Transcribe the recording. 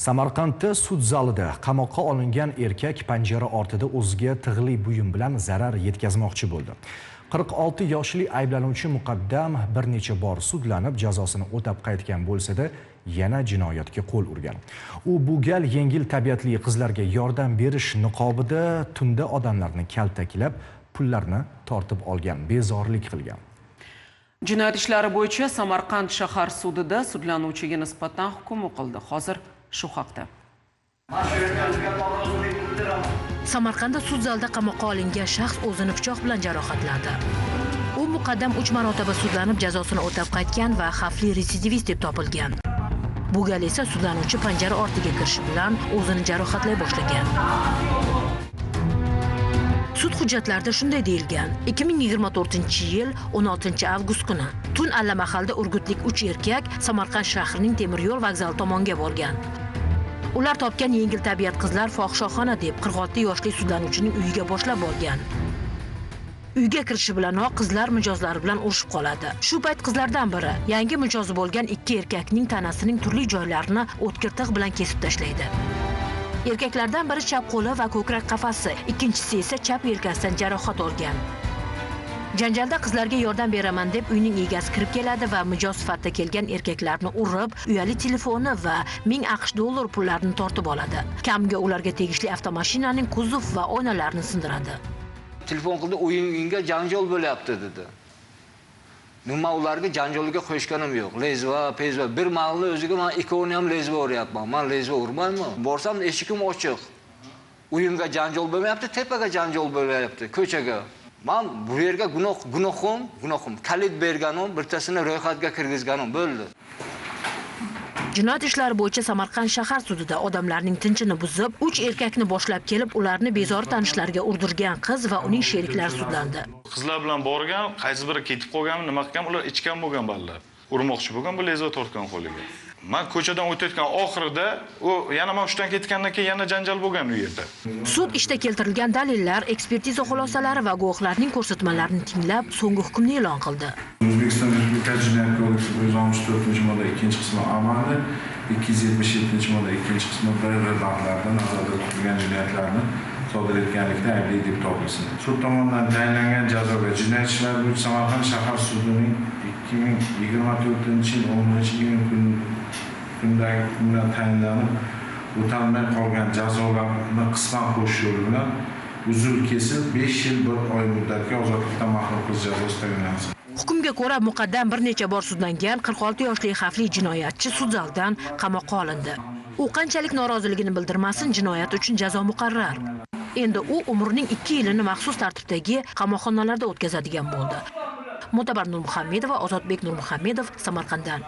Samarqandda sud zalida qamoqqa olingan erkak panjara ortida o'ziga tig'li buyum bilan zarar yetkazmoqchi bo'ldi. 46 yoshli ayblanuvchi muqaddam bir necha bor sudlanib jazosini o'tab qaytgan bo'lsa-da, yana jinoyatga qo'l urgan. U bu gal yengil tabiatli qizlarga yordam berish niqobida tunda odamlarni kaltaklab, pullarni tortib olgan, bezorilik qilgan. Jinoyat ishlari bo'yicha Samarqand shahar sudida sudlanuvchiga nisbatan hukm o'qildi. Hozir shu haqda. Samarqandda sud zalida qamoqqa olingan shaxs o'zini pichoq bilan jarohatladi. U muqaddam 3 marotaba sudlanib jazosini o'tab qaytgan va xavfli retsidivist deb topilgan. Bu gal esa sudlanuvchi panjara ortiga kirishi bilan o'zini jarohatlay boshlagan. Sud hujjatlarida shunday deyilgan: 2024-yil 16-avgust kuni tun allamahalda urgutlik 3 erkak Samarqand shahrining temir yo'l vokzali tomonga borgan. Ular topgan yengil tabiat qizlar fohishaxona deb 46 yoshli sudlanuvchining uyiga boshlab borgan. Uyga kirishi bilanoq qizlar mijozlari bilan urushib qoladi. Shu payt qizlardan biri yangi mijozi bo'lgan 2 erkakning tanasining turli joylarini o'tkir tig' bilan kesib tashlaydi. Erkaklardan biri chap qo'li va ko'krak qafasi, ikkinchisi esa chap yelkasidan jarohat olgan. Janjalda qizlarga yordam beraman deb uyning egasi kirib keladi va mijoz sifatida kelgan erkaklarni urib, uyali telefoni va 1000 AQSh dollar pullarini tortib oladi. Kamga ularga tegishli avtomashinaning kuzov va oynalarini sindiradi. Telefon qildi, uyingga janjal bo'lyapti dedi. Nima ularga janjalga qo'shganim yo'q. Lezva, pezva, bir ma'lni o'ziga men ikkovini ham lezva uryapman. Men lezva urmayman. Borsam eshikim ochiq. Uyimga janjal bo'lmayapti, tepaga janjal bo'lyapti, ko'chaga. Men bu yerga gunohim, kalit berganim, birtasini ro'yxatga kirgizganim bo'ldi. Jinoyat ishlari bo'yicha Samarqand shahar sudida odamlarning tinchini buzib, 3 erkakni boshlab kelib, ularni bezori tanishlarga urdirgan qiz va uning sheriklari sudlandi. Qizlar bilan borgan, qaysi biri ketib qolganmi, nima qilgan, ular ichgan bo'lgan bolalar. Urmoqchi bo'lgan, bu lezva tortgan qo'liga. Men ko'chadan o'tayotgan oxirida, u yana men ushdan ketgandan keyin yana janjal bo'lgan u yerda. Sud ishda keltirilgan dalillar, ekspertiza xulosalari va guvohlarning ko'rsatmalarini tinglab, so'nggi hukmni e'lon qildi. O'zbekiston Respublikasi Jinoyat kodeksi 164-modda 2-qismi amalda, 277-modda 2-qismi bir bandlarda nazarda tutilgan jinoyatlarni sodir etganlikda aybli deb topilsin. Sud tomonidan tayinlangan jazoga jinoyat ishlari bo'yicha Samarqand shahar sudining 2024-yil 10-iyun kundagi hukmdan tayinlanib o'talmay qolgan jazolarni qisman qo'shish yo'li bilan uzil kesil 5 yil 1 oy muddatga ozodlikdan mahrum qilish jazosi tayinlansin. Hukmga ko'ra muqaddam bir necha bor sudlangan 46 yoshli xavfli jinoyatchi sud zalidan qamoqqa olindi. U qanchalik noroziligini bildirmasin, jinoyat uchun jazo muqarrar. Endi u umrining 2 yilini maxsus tartibdagi qamoqxonalarda o'tkazadigan bo'ldi. Mo'tabar Nurmuhammedova, Ozodbek Nurmuhammedov, Samarqanddan.